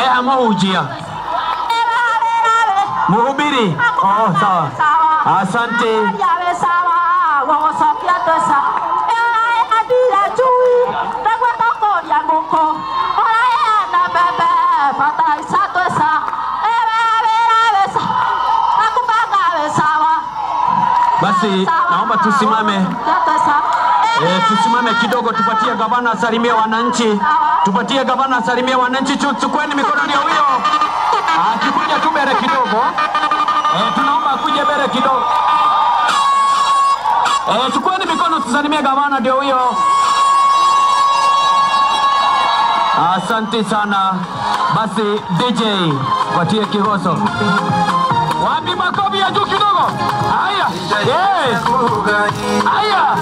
Amuhujia. Mhubiri. Oh, sawa. Asante. Basi naomba tusimame. Tusimame kidogo tupatie gavana asalimie wananchi. Tupatie gavana asalimie wananchi. Chukueni mikono ndio huyo. Akikuja tu mbele kidogo. Tunaomba akuje mbele kidogo. Chukueni mikono tusalimie gavana ndio huyo. Asante sana. Basi DJ patie kihoso. Wapi makofi ya juu kidogo? Haya. Yes. Haya.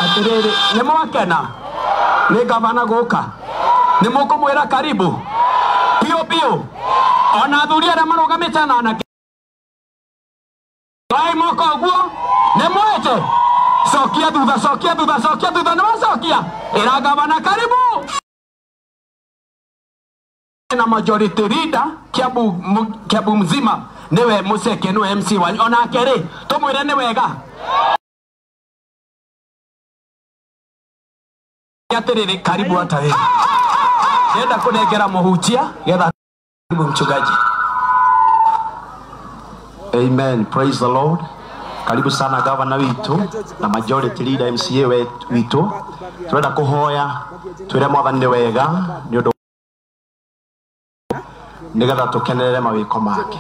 Atiriri, nĩ mwakena nĩ gavana gũka nĩ mũkũmwĩra karibu piũ piũ ona athuri arĩa marũgamĩte na anake. Oai moko ũguo. Nĩ mwete. Cokia thutha, cokia thutha, cokia thutha, nĩ wacokia. Ĩra gavana karibu. Na majority leader Kiambu, Kiambu mzima niwe Muceke, niwe MC wanyu. Onake rĩ, tũmwĩre nĩ wega. Atĩrĩrĩ, karibu hata wewe. Ndĩrenda kũnengera mũhunjia getha. Karibu mchungaji. Amen. Praise the Lord. Karibu sana gavana witu na majority leader MCA witu. Turenda kuhoya twire mwathani nĩ wega nĩ ũndũ nĩgetha tũkenerere mawĩko make.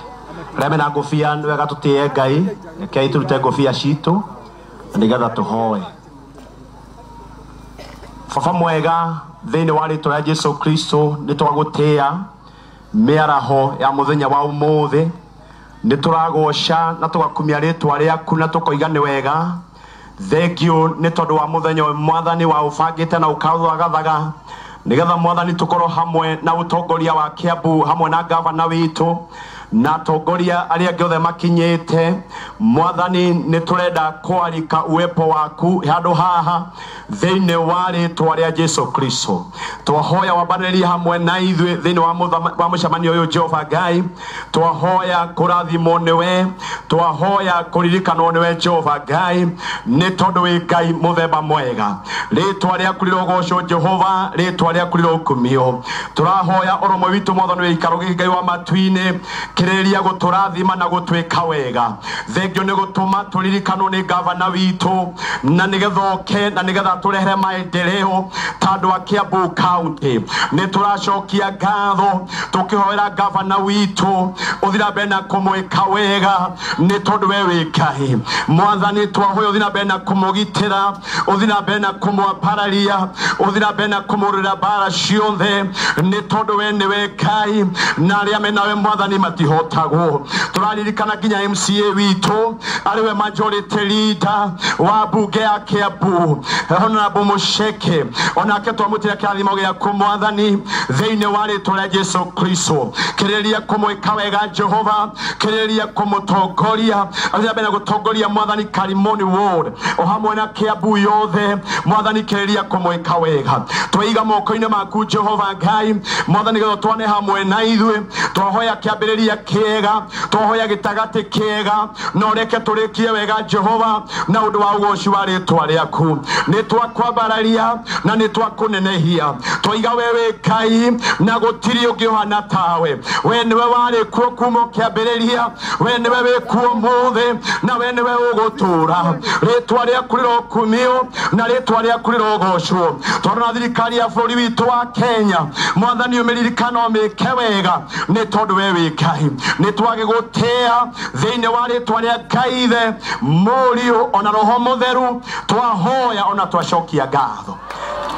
Arĩa mena ngũbia nĩ wega tũtĩe Ngai, rekei tũrute ngũbia citũ na nĩgetha tũhoe. Baba mwega, thĩinĩ wa rĩtwa rĩa Jesu Kristo nĩ twagũtĩĩa mĩaraho ya mũthenya wa ũmũthĩ. Nĩ tũragoca na tũgakumia rĩtwa rĩaku na tũkoiga nĩ wega. Thank you nĩ tondũ wa mũthenya ũyũ mwathani wa ũbangĩte na ũkaũthagathaga nĩgetha mwathani tũkorwo hamwe na ũtongoria wa Kiambu hamwe na gavana witũ na atongoria arĩa angĩ othe makinyĩte. Mwathani nĩ tũrenda kwarika uwepo waku handũ haha thĩinĩ wa rĩtwa rĩa Jesu Kristo. Twahoya wambanĩrie hamwe na ithuĩ thĩinĩ wa mũcemanio ũyũ Jehova Ngai. Twahoya kũrathimwo nĩwe, twahoya kũririkanwo nĩwe Jehova Ngai, nĩ tondũ wĩ Ngai mũthemba mwega. Rĩtwa rĩaku rĩrogocwo Jehova, rĩtwa rĩaku rĩrokumio. Tũrahoya ũrũmwe witũ mwathani wĩ gĩikaro gĩkĩ Ngai wa matu-inĩ, kĩrĩrĩria gũtũrathima na gũtwĩka wega. Thengio nĩ gũtũma tũririkanwo nĩ gavana witũ na nĩgetha oke na nĩgetha tũrehere maendeleo ta andũ a Kiambu County. Nĩ tũracokia ngatho tũkĩhoera gavana witũ ũthiĩ na mbere na kũmwĩka wega nĩ tondũ we wĩ Ngai. Mwathani twahoya ũthiĩ na mbere na kũmũgitĩra, ũthiĩ na mbere na kũmwambararia, ũthiĩ na mbere na kũmũrũĩra mbara ciothe nĩ tondũ we nĩwe Ngai na arĩa menawe mwathani matihotagwo. Tũraririkana nginya MCA witũ arĩ we majority leader wa bunge ya Kiambu Honorable Muceke, onake twamũtĩra kĩrathimo gĩaku mwathani thĩinĩ wa rĩtwa rĩa Jesu Kristo. Kĩrĩrĩria kũmwĩka wega Jehova, kĩrĩrĩria kũmũtongoria, athiĩ na mbere na gũtongoria mwathani Karimoni Ward o hamwe na Kiambu yothe. Mwathani kĩrĩrĩria kũmwĩka wega. Twaiga moko-inĩ maku Jehova Ngai mwathani getha twane hamwe na ithuĩ. Twahoya kĩambĩrĩria kĩega, twahoya gĩtagatĩ kĩega, na ũreke tũrĩkie wega Jehova na ũndũ wa ũgoci wa rĩtwa rĩaku. Nĩ twakwambararia na nĩ twakũnenehia. Twaiga we wĩ Ngai na gũtirĩ ũngĩ ũhana tawe. We nĩwe warĩ kuo kuma kĩambĩrĩria, we nĩwe wĩ kuo ũmũthĩ na we nĩwe ũgũtũũra. Rĩtwa rĩaku rĩrokumio na rĩtwa rĩaku rĩrogocwo. Tondũ thirikari ya bũrũri witũ wa Kenya mwathani ũmĩririkana ũmĩke wega nĩ tondũ we wĩ Ngai. Nĩ twagĩgũtĩĩa thĩinĩ wa rĩtwa rĩa Ngai Ithe, Mũriũ ona Roho Mũtheru. Twahoya ona twacokia ngatho.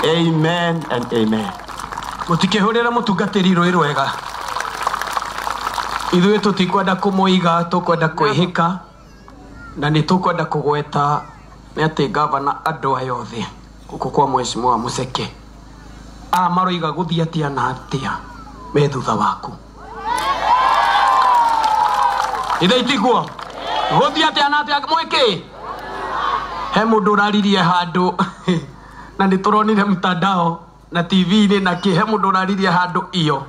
Amen and amen. Mũtikĩhũrĩre mũtungatĩri rũĩ rwega. Ithuĩ tũtikwenda kũmũiga, tũkwenda kwĩhĩka na nĩ tũkwenda kũgweta nĩ atĩ gavana andũ aya othe gũkũ kwa Mheshimiwa Muceke aya maroiga gũthiĩ atĩa na atĩa me thutha waku. Ithe itiguo gũthiĩ atĩa na atĩa mwĩkĩ. He mũndũ ũraririe handũ na nĩ tũronire mtandao na TV-inĩ na kĩ, he mũndũ ũraririe handũ iyo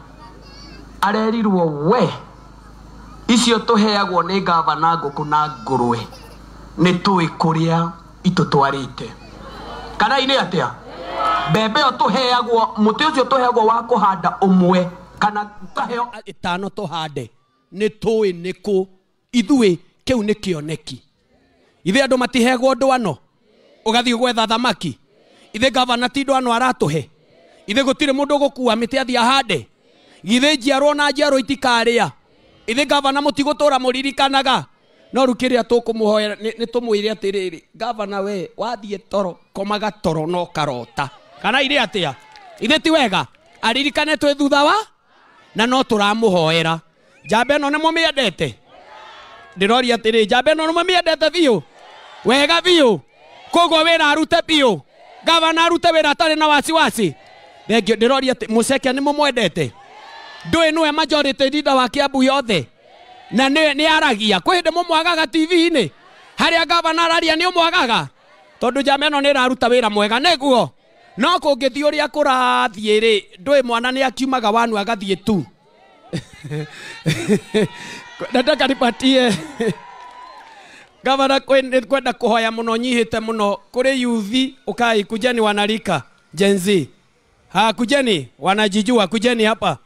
arerirwo we icio tũheagwo nĩ gavana ngũkũ na ngũrwe nĩ tũĩ kũrĩa itũtwarĩte. Kana inĩ atĩa mbembe ĩyo tũheagwo, mũtĩ ũcio tũheagwo wa kũhanda ũmwe kana tũheo ĩtano tũhande nĩ tũĩ nĩkũ ithuĩ kĩu nĩ kĩoneki. Ithuĩ andũ matihegwo ndwano ũgathiĩ gwetha thamaki. Ithuĩ gavana ti ndwano aratũhe. Ithuĩ gũtirĩ mũndũ ũgũkua mĩtĩ athiĩ ahande. Githĩ njiarwo na njiarwo itikarĩa. Ithuĩ gavana mũtigũtũra mũririkanaga. No rĩu kĩrĩa tũkũmũhoera nĩ tũmwĩre atĩrĩrĩ, gavana we wathiĩ toro komaga toro no karota. Kana irĩ atĩa? Ithuĩ ti wega aririkane twĩ thutha wa na no tũramũhoera. Njamba ĩno nĩ mũmĩendete? Ndĩroria atĩrĩ, njamba ĩno nĩ mũmĩendete biũ? Wega biũ. Koguo wĩra arute biũ. Gavana arute wĩra atarĩ na wasiwasi. Thengio. Ndĩroria atĩ Muceke nĩ mũmwendete? Ndũĩ nĩwe majority leader wa Kiambu yothe na nĩ aragia. Kwĩ hĩndĩ mũmwagaga TV-inĩ. Harĩa gavana araria nĩ ũmwagaga tondũ njama ĩno nĩ ĩraruta wĩra mwega nĩguo. No kũngĩthiĩ ũrĩa kũrathiĩ rĩ, ndũĩ mwana nĩ akiumaga wanu agathiĩ tu. Nataka nipatie gavana kwenda kuhoya muno nyihite muno kuri yuthi ukai kujeni wanarika Gen Z. Ha, kujeni wanajijua, kujeni hapa.